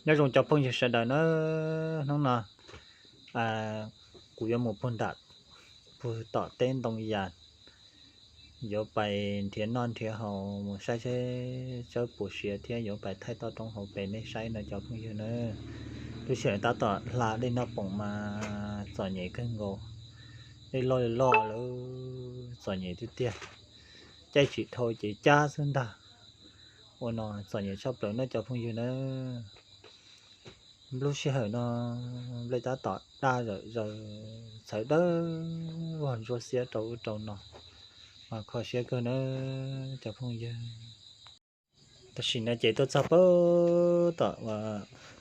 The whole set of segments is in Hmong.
Nyob zoo cov phooj ywg sawv daws na, hnub no kuv yuav mus puag nram, puag tom teb ntoo yas, yuav pais nrhiav noj nrhiav haus mus saib seb tsawb puas siav thiab yuav pais thaij toj roob hauv pes nej saib no cov phooj ywg na. Lub sij hawm tab tom hla dej noj poom mas txom nyem kawg nkaus, dej loj li loj lawm, txom nyem tiag tiag, caij tsis dhau ces cab xwb ntag. Ua no txom nyem tshaj plaws na cov phooj ywg na. Lub sij hawm no nplej tab tom daj zawm zaws, txhawv dawb vog ntsuab xiab rau ub rau no, mas kho siab kawg na cov phooj ywg. Tam sim no ces tuaj txog pab tom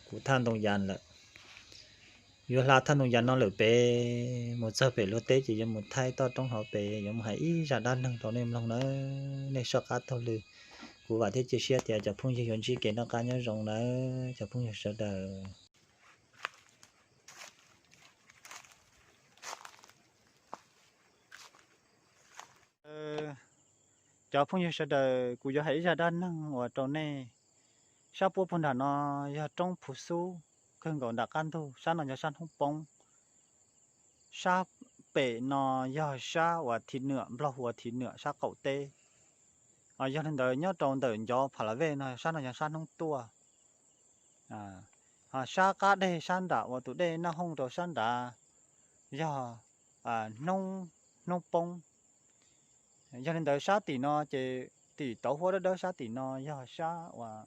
kuv thaj ntoo yas lawm. Yuav hla thaj ntoo yas no lawm pem mus txog pem luag teb ces yuav mus thaij toj roob hauv pes, yuav mus hais ib zaj dab neeg rau nej mloog na. Nej soj qab taug lw, kuv vam thiab cia siab tias cov phooj ywg yuav ntsib kev noj qab nyob zoo na cov phooj ywg sawv daws. Cov phooj ywg sawv daws, kuv yuav hais ib zaj dab neeg uas rau nej. Sab puab puag nram no yog roob Phu Xub, kawg nkaus nram qab ntug, sab no yog sab hnub poob. Sab pem no yog sab uas Thim Nwam, Nplog hu ua Thim Nwam sab qaum teb. Yog li ntawd nyob rau ntawm ncov Pha La Vej no sab no yog sab hnub tuaj. Ho sab qab deg sab nram uas tus dej Naj Hooj rau sab nrad yog hnub poob. Yog li ntawd sab tim no ces tim tauv huab dawb dawb sab tim no yog sab uas,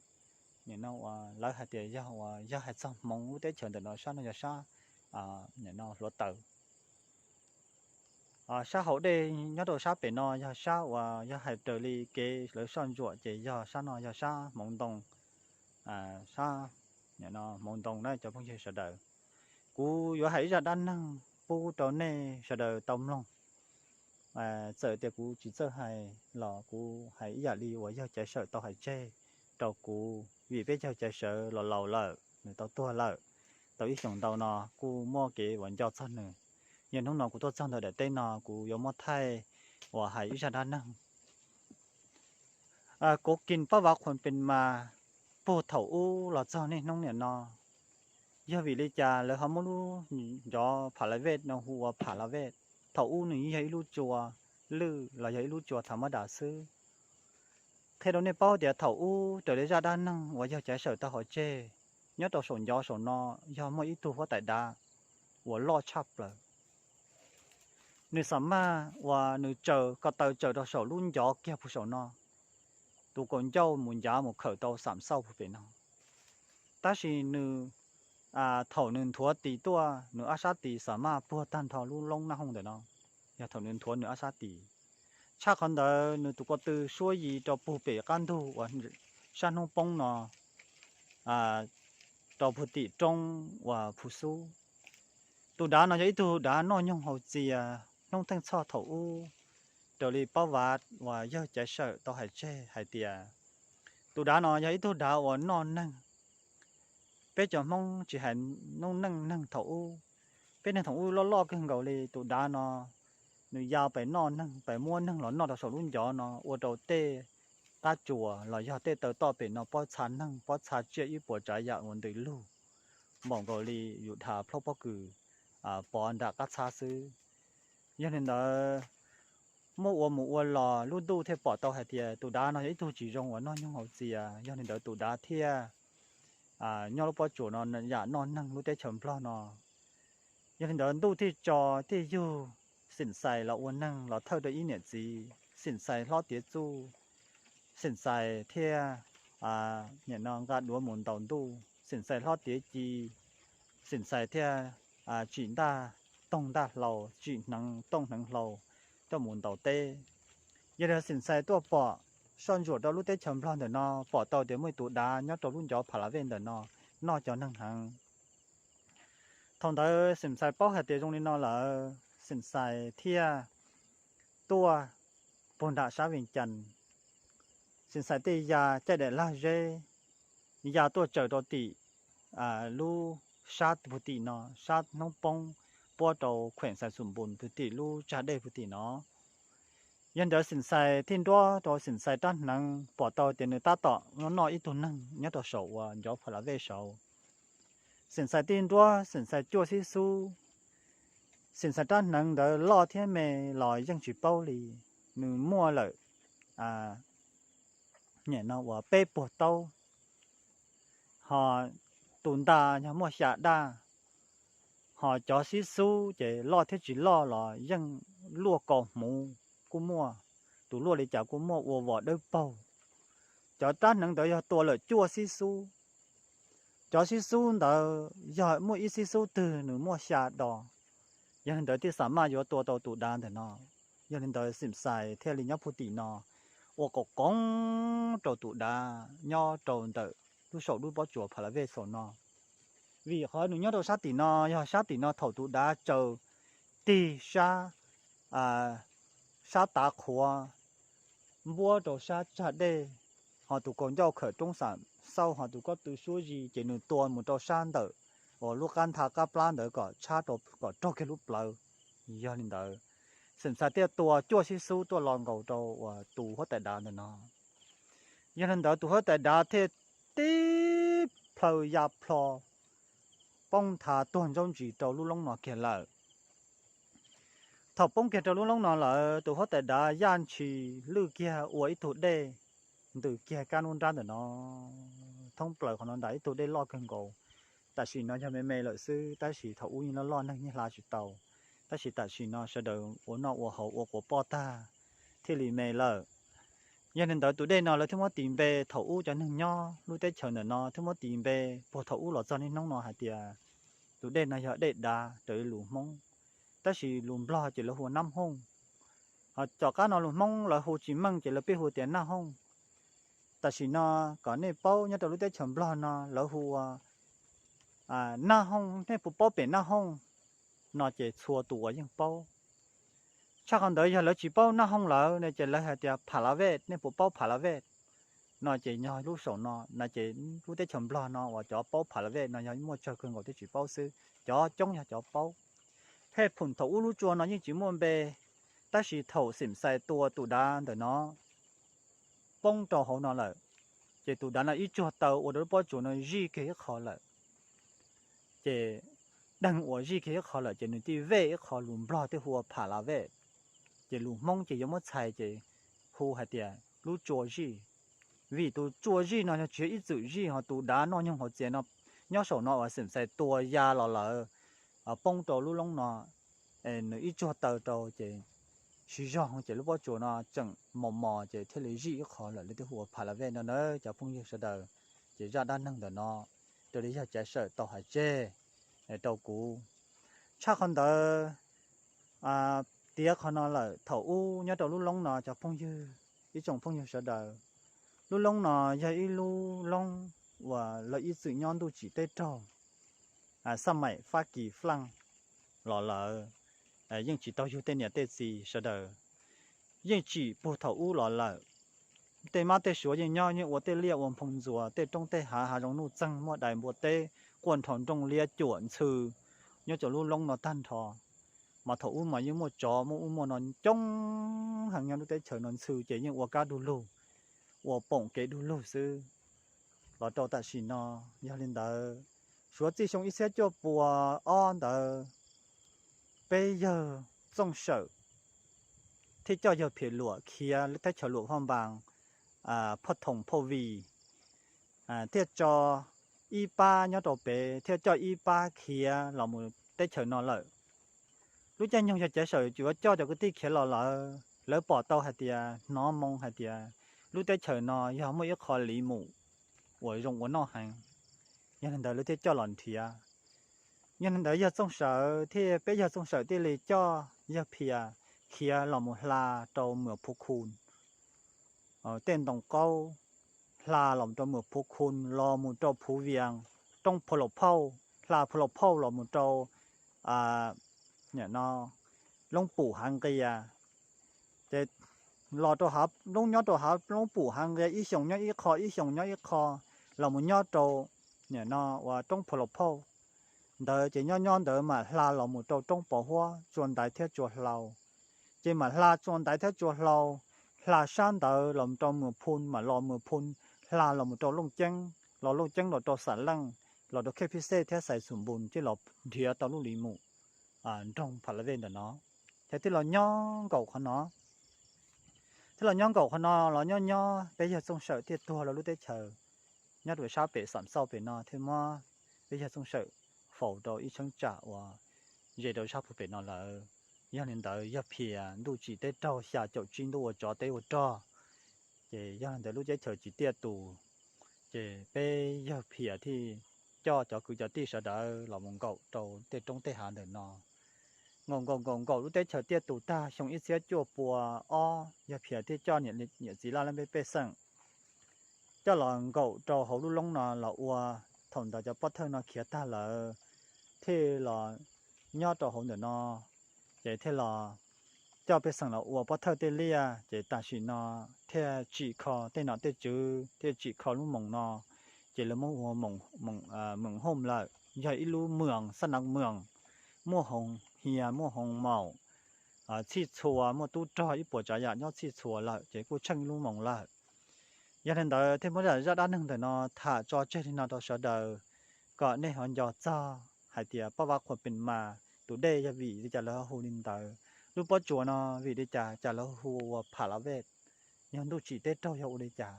nim no uas lawv hais tias yog uas yog hais txog hmoov lub teb chaws ntawm no sab no yog sab, nim no hluav taws. Sab hauv dej nyob rau sab pem no yog sab uas yog hais raws li kev lawv soj ntsuam ces yog sab no yog sab hmoov ntoo, sab, nim no hmoov ntoo na cov phooj ywg sawv daws. Kuv yuav hais ib zaj dab neeg pub rau nej sawv daws tau mloog. Txawm tias kuv tsis txawj hais los kuv hais ib yam li uas yawg Caiv Sawm tau hais tseg rau kuv, vim peb yawg Caiv Sawm los laus lawm, nws tau tuag lawm tau ib xyoos ntau no, kuj muaj kev uas nco txog nws. Yog hnub no kuv tuaj txog ntawm daim teb no kuv yuav muab thaij uas hais ib zaj dab neeg. Kuv kis pab vav khuas pes mas puag thaum ub los txog niaj hnub niam no, yog vim li cas lawv ho muab lub ncov Pha La Vej no hu ua Pha La Vej? Thaum ub nws yeej yog ib lub tsua lwj los yog ib lub tsua thav mab das xwb. Qhia rau nej paub tias thaum ub raws li zaj dab neeg uas yawg Caiv Sawm tau hais tseg, nyob rau saum ncov saum no yog muaj ib tug huab tais dav uas loj tshaj plaws. Nws xam maj uas nws tsaws ko taw tsaws rau saum lub ncov kiag puag saum no, tus kaum ncauj mus ncav mus khawm tau xam xauj puag pem no. Tab sis nws, thaum nws nthuav tis tuaj nws ab sab tis xam maj puag tag nrho lub loob Naj Hooj ntawm no, yog thaum nws nthuav nws ab sab tis. Tshaj qhov ntawd nws tus ko tw suab yis rau puag pem qab ntug uas sab hnub poob no, rau puag tim roob uas Phu Xub. Tus dav no yog ib tug dav noj nyoog haus txias hnub theej txhoj thaum ub, raws li paub vav uas yawg Caiv Sawm tau hais tseg hais tias, tus dav no yog ib tug dav uas noj neeg. Peb cov Hmoob tsis hais noob neej neeg thaum ub, peb neeg thaum ub loj loj kawg nkaus li, tus dav no nws ya pais noj neeg, pais muab neeg los noj rau saum lub ncov no, ua rau tej qab tsuas los yog tej taw toj pem no pob txha neeg, pob txha tsiaj ib puas tsav yam uas ntws lug npaum nkaus li yus dhas plhaub pob kws pov nram qab txhab xwb. Yog li ntawd, muab ua mus ua los lub ntuj thiaj pom tau hais tias tus dav no yog ib tug tsis zoo uas noj nyoog haus txias, yog li ntawd tus dav thiaj nyob lub pob tsuas no yam noj neeg lub teb chaws Nplog no. Yog li ntawd ntuj thiaj tso thiaj yug Xeem Xais los ua neeg los thawj rau ib niam txiv. Xeem Xais hlob tiav txuj, Xeem Xais thiaj nim no nqa duav mus ntaus ntuj. Xeem Xais hlob tiav ci, Xeem Xais thiaj tsim ntaj toog ntaj hlau, tsim hneev tooj hneev hlau coj mus ntaus teb. Yog li Xeem Xais tuaj pom, soj ntsuam rau lub teb chaws Nplog ntawm no pom tau tias muaj ib tus dav nyob rau lub ncov Pha La Vej ntawm no noj cov neeg heev. Thaum ntawd Xeem Xais paub hais tias zoo li no lawm, Xeem Xais thiaj tuaj puag nram sab Vees Cas. Xeem Xais thiaj ya caij daim lag zeb ya tuaj tsaws rau tim lub sab puag tim no, sab hnub poob puab rau khueem Xais Xum Npus puag tim lub tsag dej puag tim no. Yog ntawd Xeem Xais thiaj nruab rau Xeem Xais rab hneev pom tau tias nws tab tom noj ib tug neeg nyob rau saum uas ncov Pha La Vej saud. Xeem Xais tij nruab, Xeem Xais cuaj xib xub, Xeem Xais rab hneev ntawd loj thiab me los yeej tsis paub li. Nws muaj lawm nim no uas peb puag taub, ho tus nta yog muaj xya daj, ho cov xib xub ces loj thiab tsis loj los yeej luaj kaus hmuv kuj muaj, tus luaj li cas kuj muaj, ua vos dawb paug. Cov rab hneev ntawd yog tua lawm cuaj xib xub. Cov xib xub ntawd yog muaj ib xib xub twg nws muaj xya do. Yog li ntawd thiaj xam maj yuav tua tau tus dav ntawm no. Yog li ntawd Xeem Xais thiaj li nyob puag tim no ua qom qoob rau tus dav nyob rau ntawm lub saum lub pob tsuas Pha La Vej saum no. Vim qhov nws nyob rau sab tim no, yog sab tim no thaum tus dav tsaws tig sab, sab tav qhuav npuab rau sab tsag dej, ho tus kaus ncauj khawm roob xam xauj, ho tus kob tw suab zis, ces nws tua mus rau sab ntawm uas lub qab ntha qab plab ntawd kom tshab rau kom raug kiag lub plawv. Yog li ntawd, Xeem Xais thiaj tua cuaj xib xub tuaj los nkaus rau uas tus huab tais dav ntawm no. Yog li ntawd tus huab tais dav thiaj tib plhaw ya plho poob nthav tuag ntsaub ntsis rau lub loob no kiag lawm. Thaum poob kiag rau lub loob no lawm, tus huab tais dav yaj ntshis lwj kiag ua ib tug dej ntws kiag kab nruab nrab ntawm no. Thoob plaws qhov no nram ib tug dej loj kawg nkaus. Tam sim no yog me me lawm xwb, tab sis thaum ub yeej loj loj, neeg yeej hla tsis tau. Tab sis tam sim no sawv daws ua noj ua haus ua quas poj tag thiaj li me lawm. Yog li ntawd tus dej no lawv thiaj muab tis npe, thaum ub cov neeg nyob lub teb chaws ntawm no thiaj muab tis npe puag thaum ub los txog niaj hnub no hais tias tus dej no yog dej dav raws li lus Hmoob, tab sis lus Nplog ces lawv hu Nab Hooj. Ho tom qab no lus Hmoob lawv hu tsis meej ces lawv pheej hu tias Naj Hooj. Tam sim no kom nej paub, nyob rau lub teb chaws Nplog no lawv hu ua Naj Hooj, nej puas paub pem Naj Hooj no ces txhua tus uas yeej paub. Tshaj qhov ntawd yog lawv tsis paub Naj Hooj lawm no ces lawv hais tias Pha La Vej, nej puas paub Pha La Vej no ces yog lub saum no na, ces lub teb chaws Nplog no uas cov paub Pha La Vej no yog muaj tsawg kawg nkaus thiab tsis paub xwb, cov coob yog cov paub. Phej Phum thaum ub lub tsua no yeej tsis muaj npe, tab sis thaum Xeem Xais tua tus dav ntawm no poob rau hauv no lawm, ces tus dav no ib tsuag taw ua rau lub pob tsuas no zij kiag ib qho lawm. Ces dheev uas zij kiag ib qho lawm ces nws thiaj vej ib qho, lus Nplog thiaj hu ua Pha La Vej. Ces lus Hmoob ces yuav muab txhais ces hu hais tias lub tsua zij. Vim tus tsua zij no yog tsis yog ib txwm zij, ho tus dav noj nyoog hauv txias no nyob saum no uas Xeem Xais tua ya los lawm, poob rau lub loob no, nws ib tsuag taw rau ces siv zog ces lub pob tsuas no tseem mos mos ces thiaj li zij ib qho lawm, lawv thiaj hu ua Pha La Vej no na cov phooj ywg sawv daws. Ces zaj dab neeg ntawm no raws li yog Caiv Sawm tau hais tseg rau kuv. Tshaj qhov ntawd, tiav qhov no lawm, thaum ub nyob rau lub loob no cov phooj ywg, ib tsoom phooj ywg sawv daws, lub loob no yog ib lub loob uas lawv ib txwm nyob ntuj tsim teb raug, xab maim Fab Kis Flaaj los lawm, yeej tsis tau yug tej niam tej txiv sawv daws, yeej tsim puag thaum ub los lawm. Tej mab tej suav yeej nyob, yeej ua tej liaj ua nphoo ntxuas, tej roob tej hav hav zoov nuj txeeg, muaj dais npua teb, quaj nrho nrooj liab cuam ntxhw nyob rau lub loob no tag nrho. Mas thaum ub mas yeej muaj tsov muaj ub muaj no coob heev nyob lub teb chaws no, ntxhw ces yeej ua kab du lug, ua poom kev du lug xwb los rau tam sim no. Yog li ntawd, suav txij xyoo ib txhiab cuaj pua ob ntawd, peb yawg Txooj Sawm thiaj coj yawg Phiam Luam khiav teb chaws Luam Phaj Npas, Phaj Thoom Phaj Vij, thiaj tso ib pab nyob rau pem, thiaj coj ib pab khiav los mus teb chaws no lawm. Lub caij nyoog yog Caiv Sawm yuav coj cov kwv tij khiav los lawm, lawv pom tau hais tias, hnov moo hais tias lub teb chaws no yog muaj ib qho liv mus uas zoo ua noj heev. Yog li ntawd lawv thiaj coj los nrhiav. Yog li ntawd yawg Txooj Sawm thiab peb yawg Txooj Sawm thiaj li coj yawg Phiam khiav los mus hla rau Muas Phuv Khu, tej ntoo qaub, hla los rau Muas Phuv Khu, los mus rau Phuv Vias, roob Phu Laus Phauj, hla Phu Laus Phauj los mus rau Loob Pum Hav Nqias. Ces los rau loob, nyob rau hav Loob Pum Hav Nqias ib xyoos nyob ib qho, ib xyoos nyob ib qho, los mus nyob rau nim no uas roob Phu Laus Phauj ntawd. Ces nyob nyob ntawd mam hla los mus rau roob Pov Huab, tsua ntaiv thiab tsua hlau. Ces mam hla tsua ntaiv thiab tsua hlau, hla sab ntawd los rau Muas Phu, mam los Muas Phu, hla los mus rau Looj Ceeb, los Looj Ceeb los rau Xam Leej, los rau Khej Phij Xej thiab Xais Xum Npus, ces los nrhiav tau lub li mus nroog Pha La Vej ntawm no, thiab thiaj los nyob nkaum qhov no. Thiab los nyob nkaum qhov no los nyob nyob peb yawg Txooj Sawm thiaj tuag rau lub teb chaws nyob rau sab pem Xam Xauj pem no, thiaj muab peb yawg Txooj Sawm faus rau ib cheeb tsam uas ze rau sab puag pem no lawm. Yog li ntawd yawg Phiam ntuj tsim teb raug xya caum tsib ntuj ua tsov teb ua rog, ces yog li ntawd lub teb chaws tsis tiaj tus, ces peb yawg Phiam thiaj coj cov kwv cov tij sawv daws los mus nkaum rau tej roob tej hav ntawm no. Nkaum nkaum nkaum nkaum lub teb chaws tiaj tus tag xyoo ib txhiab cuaj pua ob, yawg Phiam thiaj coj niam txiv laj laj pej pej xeem coj los nkaum rau hauv lub loob no los ua. Thaum ntawd cov pov thawj no khiav tag lawm, thiaj los nyob rau hauv ntawm no, ces thiaj los coj pej xeem los ua pov thawj tej liaj. Ces tam sim no thiaj tsim kho tej nom tej tswv, thiaj tsim kho lub moos no, ces lawv muab ua Moos Hoom lawm, yog ib lub moos xab nav moos, muaj hoos hias, muaj hoos maum txhij txhua, muaj tub rog ib puas tsav yam nyob txhij txhua lawm, ces kuj tsheej ib lub moos lawm. Yog li ntawd thiaj muab zaj dab neeg ntawm no tham tso tseg li no rau sawv daws kom nej ho nco txog hais tias Paj Vab Qhua Pes Mas tus dej yog vim li cas lawv ho hu li ntawd, lub pob tsuas no vim li cas cas lawv hu ua Pha La Vej, yog ntuj tsim teb raug yog ua li cas.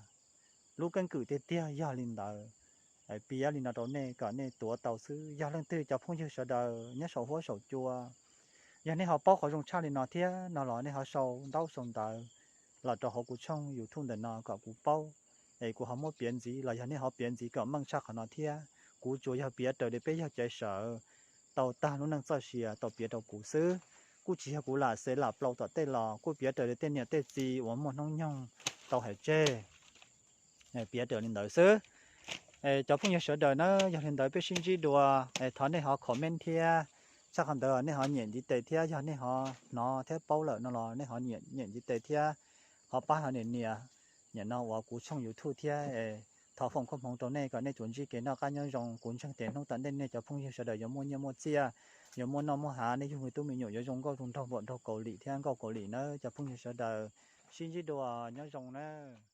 Lub keeb kwm tiag tiag yog li ntawd. Piav li no rau nej kom nej tuav tau xwb. Yog leej twg cov phooj ywg sawv daws nyob saum huab saum cua, yog nej ho paub qhov zoo tshaj li no thiab no los nej ho sau ntaub sau ntawv los rau hauv kuv tshooj YouTube ntawm no kom kuv paub, es kuv ho muab piav ntxiv los yog nej ho piav ntxiv kom meej tshaj qhov no thiab. Kuv tsuas yog piav raws li peb yawg Caiv Sawv tau tag lub neej txoj sia tau piav rau kuv xwb. Kuj tsis yog kuv lam xev lam plaus tom tej los, kuj piav raws li tej niam tej txiv uas muaj hnub nyoog tau hais tseg, piav raws li ntawd xwb. Cov phooj ywg sawv daws na, yog li ntawd peb sib ntsib dua, thov nej ho comment thiab. Tshaj qhov ntawd nej ho nyem ntiv tes thiab, yog nej ho hnov thiab paub lawm no los nej ho nyem ntiv tes thiab, ho pab ho nias nias nim no uas kuv tshooj YouTube thiab. Thov foom koob hmoov rau nej kom nej tsuas ntsib kev noj qab nyob zoo. Kuv ntseeg tias hnub tom ntej nej cov phooj ywg sawv daws yuav muaj nyiaj muaj txiaj, yuav muaj noj muaj hav, nej yug me tub me nyuam yuav zoo nkauj zoo nraug npaum nraug Kaus Lim thiab nkauj Kaus Lim nawb cov phooj ywg sawv daws. Sib ntsib dua, nyob zoo nawb.